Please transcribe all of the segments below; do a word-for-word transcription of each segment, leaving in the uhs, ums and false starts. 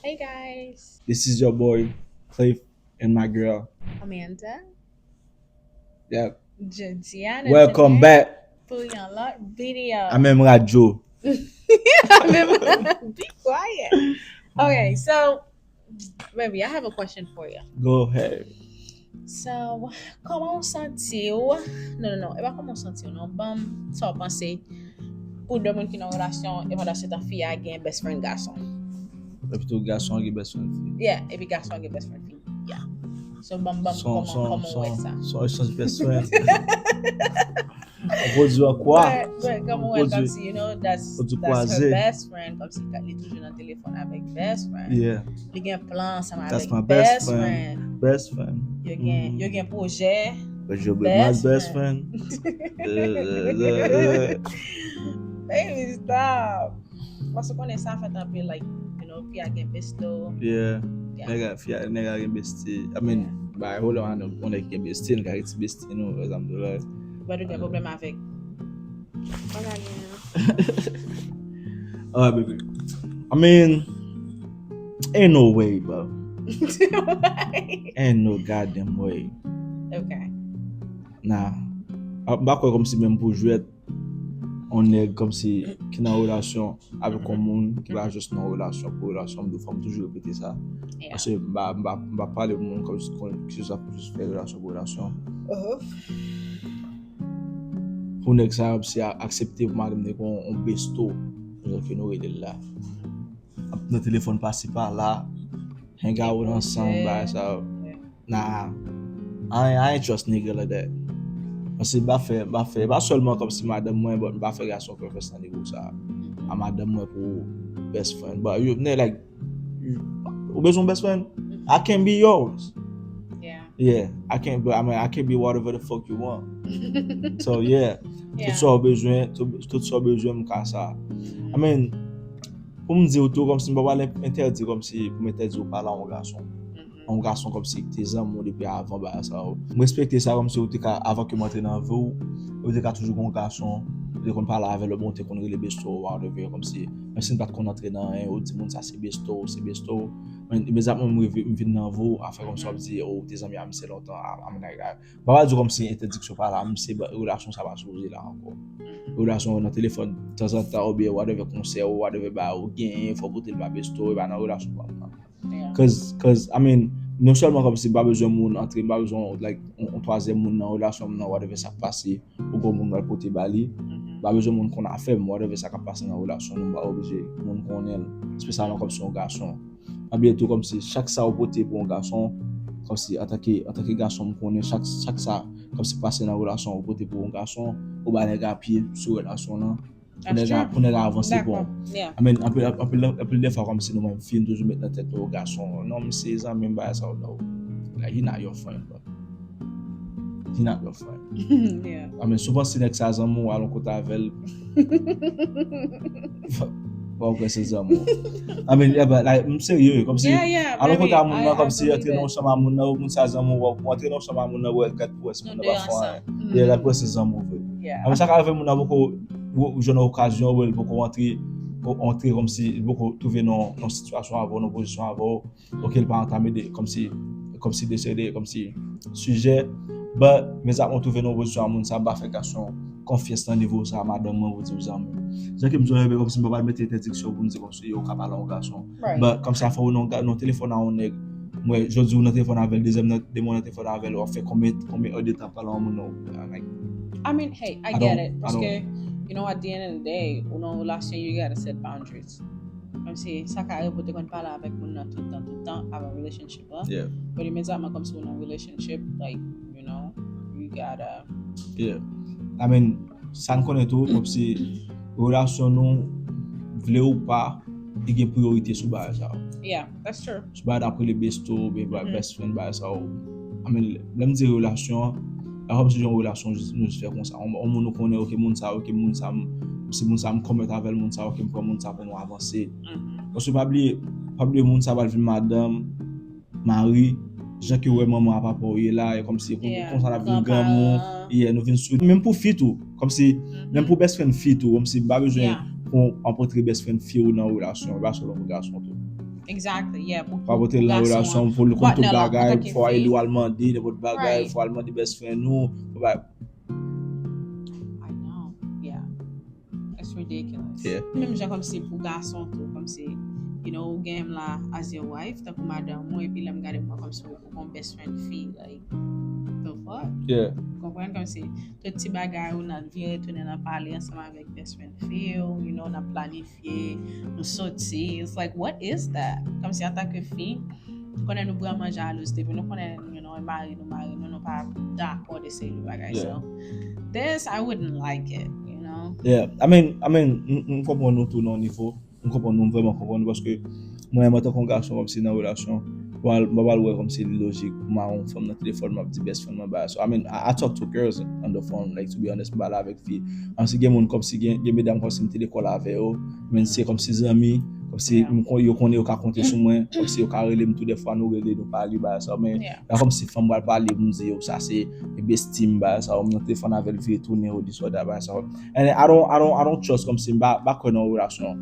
Hey guys, This is your boy, Cliff, and my girl. Amanda. Yep. Jodi a nou Welcome tounen back. Pou yon lòt video. A menm radyo. Be quiet. Okay, so baby, I have a question for you. Go ahead. So, kòman w santi w? Non, non, non, e pa kòman w santi w, non. Ban m sa w panse pou de moun ki nan relasyon, e pandan se tan fi a gen best friend gason. Epi tou gason ki best friend fi. Yeah, epi gason gen best friend fi. Yeah. So, ban m, ban m, Son, kòman, son, kòman w wè son, sa? Son echanj best friend. Pwodui an kwa? But, but kòman w wè l, Pwodui, kòmsi, you know, that's, pwodui that's her kwaze. Best friend, kòmsi li toujou nan telefòn avèk best friend. Yeah, Li gen plan ansanm that's avèk my best best friend. Friend. Best friend. Yo gen, Mhm. Yo gen pwojè. But you be my Best best friend. Friend. Eh, eh, eh, eh. Baby, stop. Paske w konnen sa fèt anpil, like, you know, fi a gen besto. Yeah. Yeah. Nèg a, fi a, nèg a gen bestie. I mean, ba, hold on, nou, on nèg gen bestie, nou ka rete bestie, nou, pa egzanp, de la. But ou gen pwoblèm avèk. Bagay gen. Alright, baby. I mean, ain't no way, bro. Ain't no goddamn way. Okay. Nah. A, m pa kwè kòmsi menm pou jwèt, on nèg kòmsi ki nan relasyon avèk yon moun ki pa jis nan relasyon pou relasyon, m di fò m toujou repete sa. Yeah. Paske m pa, m pa, m pa pale pou moun kòmsi kon- ki sa pou jis fè relasyon pou relasyon. Uh-huh. Pou nèg sa kòmsi a- aksepte pou madanm li kon yon besto, jan ke nou rele l la. Nan telefòn pase pa la, hang out ansanm, bagay sa yo. Nah, I, I ain't trust nigga like that. Paske m pa fè, m pa fè, pa sèlman kòmsi madanm mwen, but m pa fè gason confiance nan nivo sa. A madanm mwen pou best friend. But you, ne, like, you, ou bezwen best friend? I can be yours. Yeah. Yeah, I can, but I mean, I can be whatever the fuck you want. So yeah, Yeah. Tout sa w bezwen, tout, tout sa w bezwen, m ka sa. I mean, pou m di w tou, kòmsi m pa pral entèdi, kòmsi pou m entèdi w pale a yon gason. Yon gason kòmsi ki te zanmi w depi avan bagay sa yo. M respekte sa, kòmsi ou te ka, avan ke m antre nan vi w, ou te ka toujou gen yon gason, ou te konn pale avè l, ou te konn rele besto, whatever, kòmsi, menm si n pa t konn antre nan anyen, ou di moun sa se besto, se besto. Men imedyatman m rive, m vin nan vi w, afè kòmsi w ap di, oh, ou te zanmi a misye lontan, a, a, m pa pral di w kòmsi entèdiksyon pa la, m se ba- relasyon sa pa sipoze la ankò. Relasyon nan telefòn tanzantan oubyen whatever konsè ou whatever ba ou genyen, fò w pote l ba besto, e pa nan relasyon pa m nan. Yeah. Cause, cause, I mean, non sèlman kòmsi m pa bezwen moun antre, m pa bezwen, like, yon, yon twazyèm moun nan relasyon m nan, whatever sa k pase, ou gon moun pral pote ba li. M pa bezwen moun konn afè m, whatever sa k ap pase nan relasyon nou, m pa oblije moun konnen l, espesyalman kòmsi yon gason. Pa bliye tou, kòmsi chak sa ou pote pou yon gason, kòmsi antanke, antanke gason, m konnen chak, chak sa kòmsi pase nan relasyon ou pote pou yon gason, ou ba nèg a pye sou relasyon nan, pou nèg a, pou nèg a avanse pou. Yeah. I mean, anpil, anpil, anpil de fwa kòmsi nou menm fi n toujou met nan tèt nou gason, non, misye zanmi m, bagay sa yo, no. Like, he not your friend, bro. He not your friend. Yeah. I mean, si w panse nèg sa zanmi w, al yon kote avè l. Bon, w kwè se zanmi w. I mean, yeah, but, like, m serye, kòmsi, Yeah, yeah, al yon baby, kote a moun I, nan, I kòmsi believe antre nan it. Yon chanm a moun nan, ou moun sa zanmi w, ou antre nan chanm a moun nan, ou gad pou wè si moun Nou nan pa de fè ansanm. anyen. Yeah, gad pou wè se zanmi w vre. Yeah. I mean, sa ka rive moun nan poko, ou jwenn yon okazyon, ou poko antre, ou antre kòmsi, li poko twouve nan yon sitiyasyon avè w, nan pozisyon avè w, ok, l pa antame de, kòmsi, kòmsi de seri de, kòmsi sijè, but, men sa mwen twouve nan pozisyon a moun sa, m pa fè gason konfyans nan nivo sa, madanm mwen pou di m zanmi. Jan ke m di w la, kòmsi m pa pral mete entèdiksyon pou m di kòmsi yo ka pale yon gason. Right. But, kòmsi a fè w nan, nan telefòn a yon nèg, mwen, jodi w nan telefòn avè l, dezyèm nan, demen w nan telefòn avè l, w ap fè konbyen, konbyen èdtan pale yon moun nan, like, I mean, hey, I I get don't- it. I Paske, don't- you know, at the end of the day, ou nan relasyon, you gotta set boundaries. Menm si sa ka rive ou te konn pale avèk moun nan tout tan, tout tan, avan relationship la. Yeah. But imedyatman, kòmsi ou nan relationship, like, you know, you gotta. Yeah. I mean, sa n konnen tou, kòmsi relasyon nou, vle ou pa, li gen priyorite sou bagay sa yo. Yeah, that's true. Sou bagay n ap rele besto, oubyen ba- best friend, bagay sa yo. I mean, lè m di relasyon, la kòmsi yon relasyon jis- nou jis fè konsa. On, on moun ou konnen, ok, moun sa, ok, moun sa, m- si moun sa m kòmèt avè l, moun sa, ok, m pran moun sa pou nou avanse. Paske pa bliye, pa bliye moun sa pral vin madanm, mari, jan ke w wè manman a papa w ye la, e kòmsi kon- konsa n ap vin granmoun, yeah, nou vin sou, menm pou fi tou, kòmsi, menm pou best friend fi tou, kòmsi m pa bezwen pou ankontre best friend fi ou nan relasyon, e pa sèlman pou gason tou. Exactly, yeah. Fò pote l nan relasyon pou l konn tout bagay, fò li al mande nenpòt bagay, fò al mande best friend ou. I know, yeah. It's ridiculous. Menm jan kòmsi pou gason tou, kòmsi, you know, ou gen m la as your wife, tankou madanm ou, epi lè m gade m wè kòmsi ou gon best friend fi, like, the fuck? Ou konprann, kòmsi tout ti bagay ou nan vire tounen nan pale ansanm avèk best friend fi ou, you know, nan planifye, nou soti. It's like, what is that? Kòmsi antanke fi, nou konnen nou vrèman jalouz depi nou konnen, you know, e mari nou, mari nou, nou pa dakò de seri de bagay. So this, I wouldn't like it, you know. Yeah, I mean, I mean, m konprann nou tou nan yon nivo. M konprann nou, m vrèman konprann nou paske mwen menm antanke yon gason kòmsi nan relasyon, mwen pa pral wè kòmsi li lojik pou m a yon fanm nan telefòn, m ap di best friend mwen bagay sa. I mean, I, I talk to girls on the phone, like, to be honest, m pale avèk fi. An si gen moun kòmsi gen, gen medam kòmsi m te lekòl avè yo, men se kòmsi zanmi, kòmsi yo konnen yo ka konte sou mwen, kòmsi yo ka rele m tou dèfwa nou rele nou pale bagay sa, men pa kòmsi fanm pral pale m di yo sa se bestie m bagay sa, ou m nan telefòn avè l vire tounen ou di sòda bagay sa. And I don't, I don't, I don't trust kòmsi m pa, pa kwè nan relasyon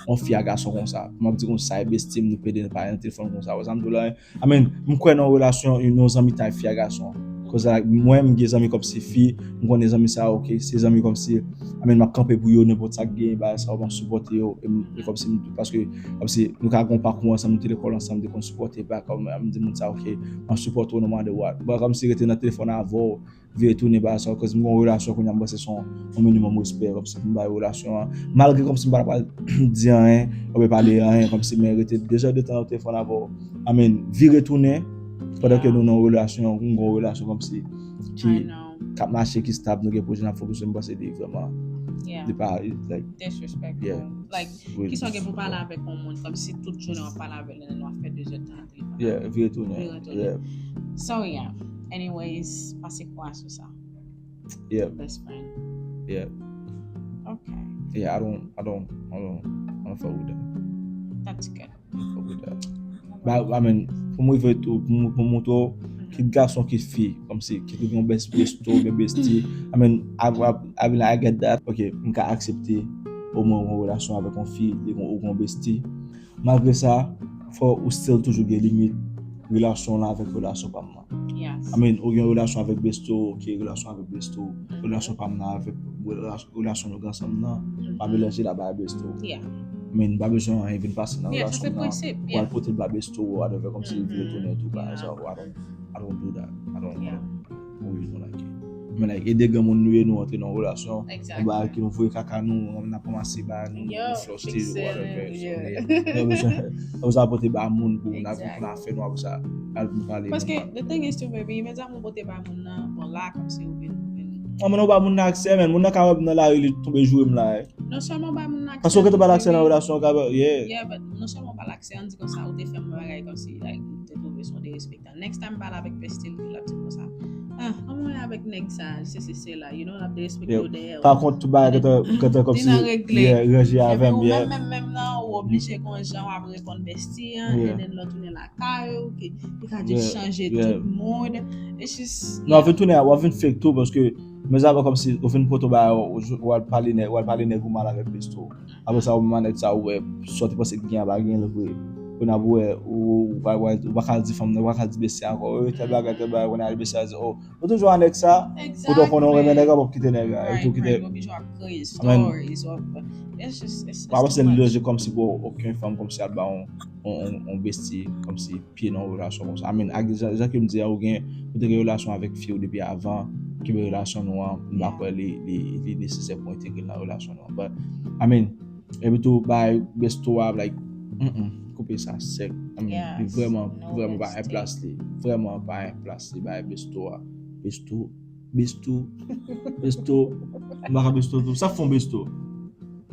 yon fi a gason konsa. M ap di konsa e bestie m nou pede nou pale nan telefòn konsa, wè sa m di w la. I mean, m kwè nan relasyon, yon zanmitay fi a gason. Koz la, mwen, m gen zanmi kòmsi fi, m konnen zanmi sa, ok, se zanmi kòmsi, I mean, m ap kanpe pou yo, nenpòt sa k gen, bagay sa, m ap sipòte yo, e m, e kòmsi m, paske, kòmsi, nou ka gon pakou ansanm, nou te lekòl ansanm, te konn sipòte, pa kòm, m di moun sa, ok, m ap sipòte w no matter what. But kòmsi rete nan telefòn avè w, vire tounen bagay sa, koz m gon relasyon kounye a, m panse se yon, yon minimum respè, kòmsi pou m bay relasyon an. Malgre kòmsi m pa pral di anyen, oubyen pale anyen, kòmsi men rete de zè de tan nan telefòn avè w. I mean, vire tounen, pandan ke nou nan yon relasyon, m gon relasyon kòmsi ki k ap mache, ki stab, nou gen pwojè n ap fokis sou, m panse li vrèman, li pa, like, disrespectful. Like, kisa w gen pou pale avèk yon moun, kòmsi tout jounen w ap pale avè l, lè w ap fè de zè tan nan telefòn. Yeah, vire tounen. Vire tounen. So, yeah. Anyways, pase kou a sou sa. Yeah. Best friend. Yeah. Okay. Yeah, I don't, I don't, I don't, I don't fuck with that. That's good. I don't fuck with that. Ba, I mean, pou m rive tou, pou m, pou m montre w, ki gason, ki fi, kòmsi, ki tou gen yon best, besto, oubyen bestie. I mean, I, I, I mean, I get that. Ok, m ka aksepte omwen yon relasyon avèk yon fi, li gon, ou gon bestie. Malgre sa, fò ou still toujou gen limit relasyon w lan avèk relasyon pa m nan. Yes. I mean, ou gen relasyon avèk besto, ok, relasyon avèk besto, relasyon pa m nan avèk relasyon, relasyon nou gen ansanm nan, pa melanje l a bagay besto. Yeah. Men m pa bezwen anyen vin pase nan Yeah, sa se relasyon nan prensip, pou yeah. al pote l ba besto, whatever, kòmsi li vire Mhm. tounen tou, bagay Yeah. sa, I don't, I don't do that. I don't, I Yeah. don't, I don't really don't like it. Men, like, e de granmoun nou ye, nou antre nan yon relasyon, yon Exactly. bagay ke nou voye kaka nou, n ap ranmase bagay nou, Yo, nou flush li, fixe, whatever. So, yeah. yeah. Nou pa bezwen, nou pa bezwen pote ba moun pou n ap, pou n ap fè nou ap sa, al pou pale. Paske, the thing is too, baby, imedya mwen pote ba moun nan, bon, la, kòmsi ou vin, vin. Mwen, mwen, nou ba moun nan aksè, men moun nan ka wè m nan lari, li tonbe joure m la, eh. Non sèlman ba moun nan aksè. Paske ou gentan ba l aksè nan relasyon, ou ka, yeah. Yeah, but non sèlman ba l aksè, an di konsa, ou te fè m bagay kòmsi, like, m te twouve se yon derespektan. Next time, m pale avèk bestie l, l ap di m konsa. Ah, an mwen avèk nèg sa, se, se, se la, you know, l ap derespekte Yeah. w dèyè. Pa kont tout bagay gentan, gentan kòmsi, Li nan regle. Yeah, ranje avè m, Epi ou yeah. Menm, menm, menm nan, ou oblije gon jan w ap reponn bestie an, Yeah. and then lè w tounen lakay ou, ki, ki ka just Yeah, chanje yeah. tout mood. It's just, Non, w ap vin tounen, w ap vin fake tou, paske, men sa, kòmsi, ou fin pote w bagay, ou, ou al pale nèg, ou al pale nèg ou mal avèk besto. Apre sa, ou menm nèg sa, ou wè, sa w te panse ki gen an pa gen l vre. Kounye a pou wè, ou, ou pa, ou pa, ou pa ka di fanm nan, ou pa ka di bestie ankò, "Oh, tèl bagay, tèl bagay," kounye a bestie a di, "Oh, ou toujou a nèg sa," poutan konnen ou renmen nèg la, w ap kite nèg la, e tou kite. Right, right, w ap jwe ap kreye stories, w ap, it's just, it's, it's Pa too panse li much. Lojik kòmsi pou okenn fanm kòmsi al ba yon, yon, yon, yon bestie kòmsi pye nan yon relasyon konsa. I mean, ak jan, jan ke m di a, ou gen, ou te gen relasyon avèk fi w depi avan, kenbe relasyon nou an, m pa kwè li, li, li nesesè pou entegre l nan relasyon nou an. But, I mean, epi tou, bay besto a, like, mm, mm, koupe sa sèk. I mean, li vrèman, vrèman pa gen plas li. Vrèman pa gen plas li, bay besto a. Besto, besto, besto. M pa ka besto tou. Sa fon besto.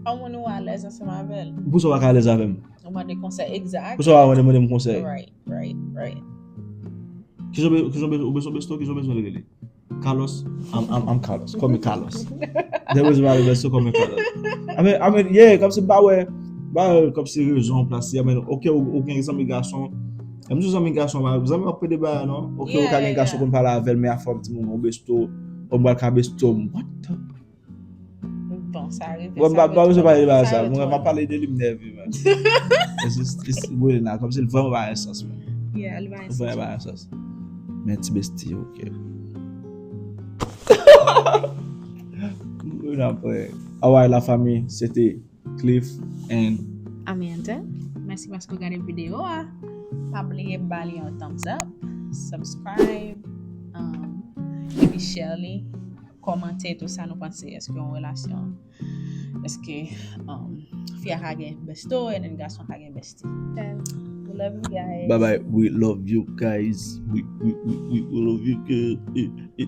Yon moun ou alèz ansanm avè l. Pou sa w pa ka alèz avè m. Ou mande konsèy, exact. Pou sa w pa mande, mande m konsèy. Right, right, right. Kijan be-, kijan be-, ou bezwen besto, kijan bezwen rele? Carlos, I'm, I'm, I'm Carlos. Call me Carlos. Depi w pale besto, call me Carlos. I mean, I mean, yeah, kòmsi m pa wè, ba, kòmsi rezon, plas li, I mean, ok, ou, ou gen zanmi gason. Menm si zanmi gason, pa, zanmi ap pede ba, non? Ok, ou ka gen gason konn pale avè l, men afè w ap di moun, ou besto, ou m pral ka besto, what the? Bon, sa rive. Bon, Sa pa pa bezwen pale de bagay sa. rive Mwen twò pa pale de li, m nève, man. It's just, it's really not. Kòmsi l vrèman pa gen sans, man. Yeah, li pa gen Vrèman sans. Pa gen sans. Men ti bestie, ok. Mwen apre. Alright, la famille, c'était Cliff and Amanda. Mèsi paske w gade videyo a. Pa bliye ba li yon thumbs up, subscribe, um, epi share li, kòmante tou sa nou panse. Èske yon relasyon, èske um, fi a ka gen besto and then gason ka gen bestie? We love you guys. Bye bye. We love you guys. We we we we, we love you guys. Eh, eh.